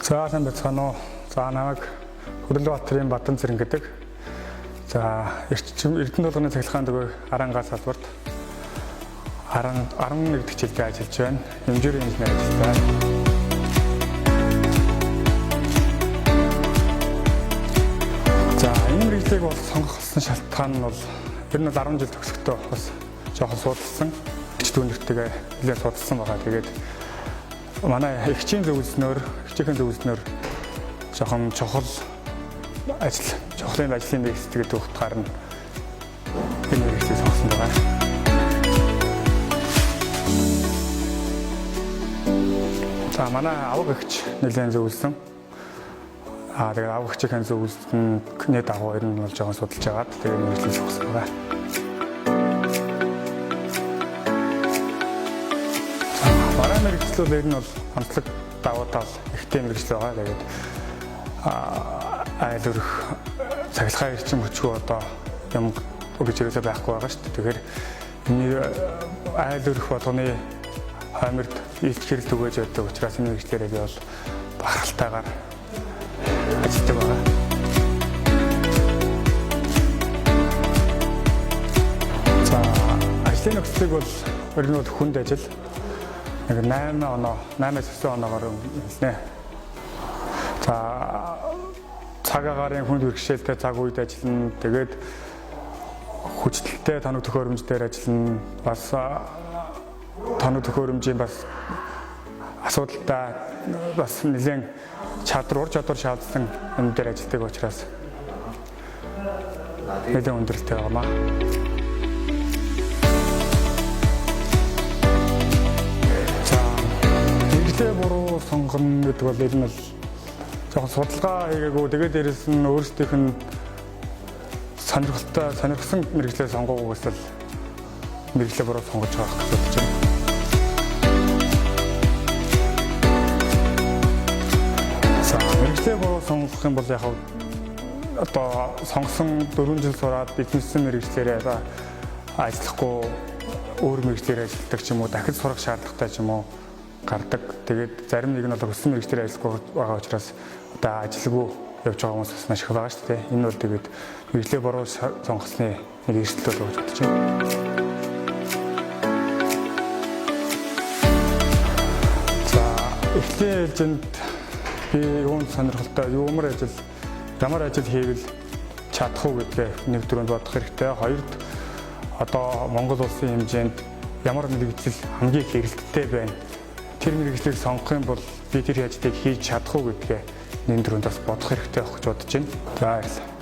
За сайн байцгаана уу. За намайг Хөдөлбаатарын Баданцэрэн гэдэг. За Эрдэнэ тулгын цахилгаан төгөө Арангаа салбарт 10 11 дэх жилдээ ажиллаж байна. Хэмжүүрийн инженер ажилтаа. За энэ мэргэжлийг бол сонгох шалтгаан нь бол ер нь бол 10 жил төгсөхдөө бас жоохон судалсан. Дүүнертэйгээ нэлээд судалсан байгаа. Тэгээд манай эгчийн зөвлөснөөр, эгчийн зөвлөснөөр жоохон чухал ажил, чухлын ажлын нэг хэсэг гэдэг утгаар нь энэ мэргэжлийг сонгосон байгаа. За манай авга эгч нэлээд зөвлөсөн. Тэгээд авга эгчийн зөвлөсний дагуу ер нь бол жоохон судалж агаад тэгээд мэргэжлийг сонгосон байгаа. Манай мэргэжил бол ер нь бол онцлог давуу тал ихтэй мэргэжил байгаа. Тэгээд айл өрх цахилгаан эрчим хүчгүй одоо юм гэж ерөөсөө байхгүй байгаа шүү дээ. Тэгэхээр энэ айл өрх болгоны хойморд илч хэрэл түгээж байдаг учраас энэ мэргэжлээрээ би бол бахархалтайгаар ажилладаг байгаа. За ажлын нөхцөлийг бол ер нь бол хүнд ажил. Нэг 8 оноо, 8-9 оноогоор хэлнэ. За цаг агаарын хүнд бэрхшээлтэй цаг үед ажиллана. Тэгээд хүчлэлтэй тоног төхөөрөмж дээр ажиллана. Бас тоног төхөөрөмжийн бас асуудалтай бас нэлээд чадвар, ур чадвар шаардсан юм дээр ажилладаг учраас нэлээд хүндрэлтэй байгаамаа. За мэргэжлээ буруу сонгоно гэдэг бол ер нь бол жоохон судалгаа хийгээгүй. Тэгээд дээрэс нь өөрсдийнх нь сонирхолтой сонирхсан мэргэжлээ сонгоогүйгээс л мэргэжлээ буруу сонгож байгаа гэж бодож байна. За мэргэжлээ буруу сонгох юм бол яг одоо сонгосон 4 жил сураад эзэмшсэн мэргэжлээрээ ажиллахгүй өөр мэргэжлээр ажилладаг ч юм уу, дахиж сурах шаардлагатай ч юм уу гардаг. Тэгээд зарим нэг нь бол өссөн мэргэжлээр ажиллахгүй байгаа учраас одоо ажилгүй явж байгаа хүмүүс бас маш их байгаа шүү дээ. Энэ бол тэгээд мэргэжлээ буруу сонгосны нэг эрсдэл болов гэж бодож байна. За эхлэлийн ээлжинд би юунд сонирхолтой, ямар ажил хийвэл чадах уу гэдгээ нэг дөрөнд бодох хэрэгтэй. Хоёрт одоо Монгол улсын хэмжээнд ямар мэргэжил хамгийн их эрэлттэй байна. Тэр мэргэжлийг сонгох юм бол би тэр ажлыг хийж чадах уу гэдгээ нэг дөрөнд бас бодох хэрэгтэй байх гэж бодож байна. За баярлалаа.